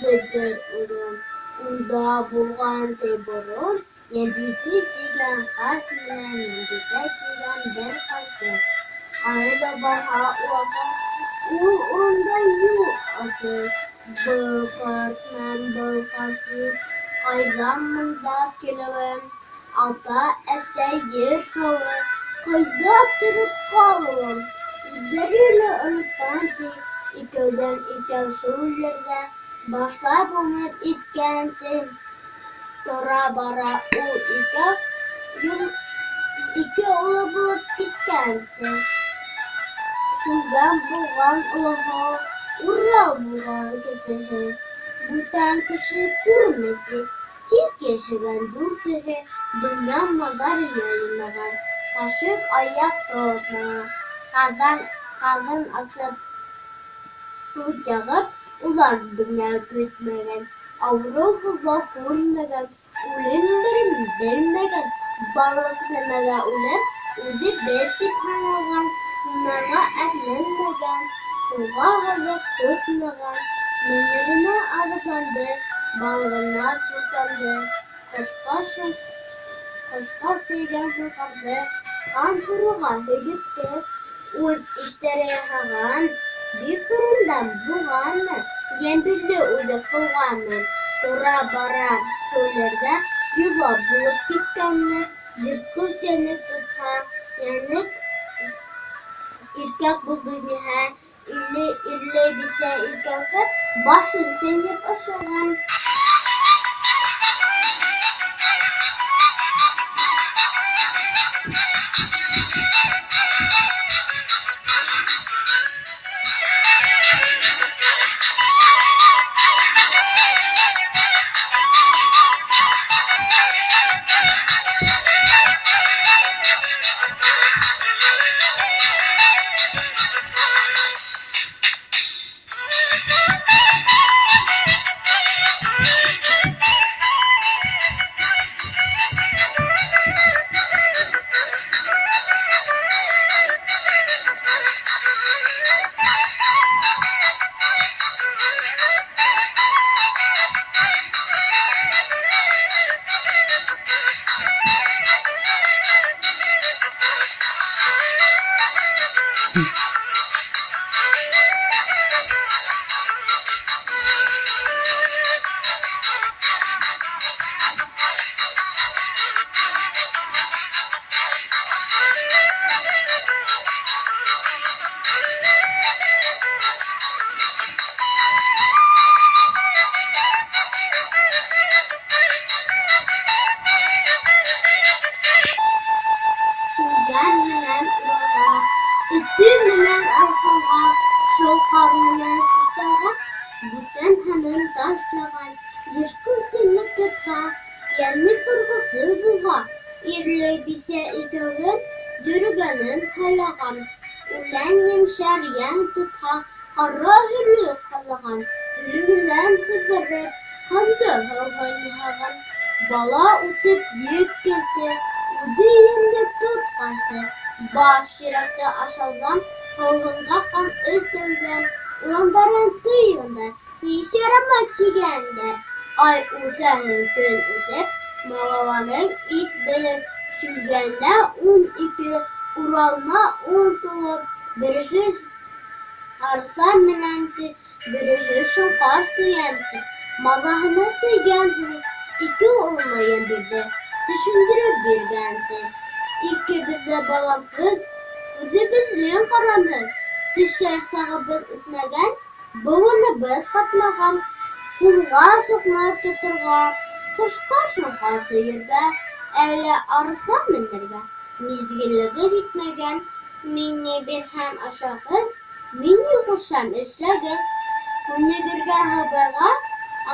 Беҙҙең урын. Унда булған ти борон Йәнбирҙе тигән ҡарт менән Йәнбикә тигән бер ҡарсыҡ. Ҡайҙа барһа уларға ул урында юл асыҡ. Был ҡарт менән был ҡарсыҡ ҡайҙан бында килеүен, ата-әсә, ер-һыуы ҡайҙа тороп ҡалыуын үҙҙәре лә онотҡан ти. Икәүҙән-икәү шул ерҙә башлап ғүмер иткән ти. Тора-бара ул икәү ике улы булып киткән ти. Шүлгән булған олоһо, Урал булған кесеһе. Бүтән кеше күрмәйсә тик йәшәгән дүртеһе, донъя-мазар йыймаған, ҡашыҡ аяҡ тотмаған, ҡаҙан, ҡаҙан аҫып, ут яғып, улар донъя көтмәгән, ауырыу-һыҙлау күрмәгән, үлем-берем белмәгән, барлыҡ нәмәгә үлем үҙе бер тип һаналған, һунарға әрләнмәгән, ҡулға һаҙыҡ тотмаған, меңеренә аҙыҡланды, балығына суртанды, ҡошҡа ҡошҡа сөйгән шоңҡарҙы ҡан һурыуға һөйөктө, үҙ иштәре яһаған, бик һорондан булғанмы, Йәнбирҙе үҙе ҡыуғанмы, тора-бара шул ерҙә йола булып киткәнме, йыртҡыс йәнлек тотһа, йәнлек иркәк булды тиһә, ирле бисә икәүһе башын сәйнәп ашаған. Шүлгән менән Уралға, Өфө менән Арҡанға, Шоңҡар менән Суртанға бүтән һанын ташлаған, йыртҡыс йәнлек тотһа, йәнлек урғасы булһа, ирле бисә икәүһе йөрөгәнен һайлаған, үлән йәмшәр йән тотһа, ҡара һөлөк ҡаҙаған, һөлөгөнән һыҙырып, ҡанды һыуһын яһаған, бала үҫеп еткәнсе, үҙе йәнлек тотҡансы, баш йөрәкте ашауҙан, һыуһынға ҡан эсеүҙән, урамдарын тыйғандар, һис ярамай тигәндәр. Ай үҫә һәм көн үтеп, балаларың ис белеп, Шүлгәненә 12, Уралына 10 тулып, береһе арыҫлан менән ти, береһе шоңҡар сөйәм ти, маҙаһына тейгән һуң, ике улына Йәнбирҙе төшөндөрөп биргән ти. Икебеҙ ҙә баламһыҙ, үҙебеҙҙең ҡарамһыҙ, төшәр сағыбыҙ үтмәгән, быуыныбыҙ ҡатмаған, ҡулға суҡмар тоторға, ҡошҡа шоңҡар сөйөргә, әллә арыҫлан менергә миҙгелегеҙ етмәгән. Мин ни бирһәм ашағыҙ, мин ни ҡушһам эшләгеҙ. Күнегергә һыбайға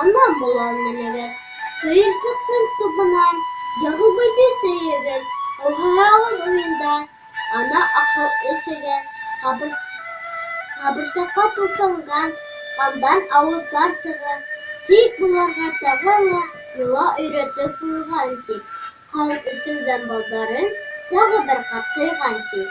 ана болан менегеҙ, сыйырсыҡтың тубынан Яғылбайҙы сөйөгөҙ, һыуһаһағыҙ уйында ана аҡһыу эсегеҙ, ҡабырсаҡҡа туҡтанған ҡандан ауыҙ тартығыҙ. Тик быларға тағы ла йола өйрәтеп ҡуйған ти, ҡан эсеүҙән балдарын тағы бер ҡат тыйған ти.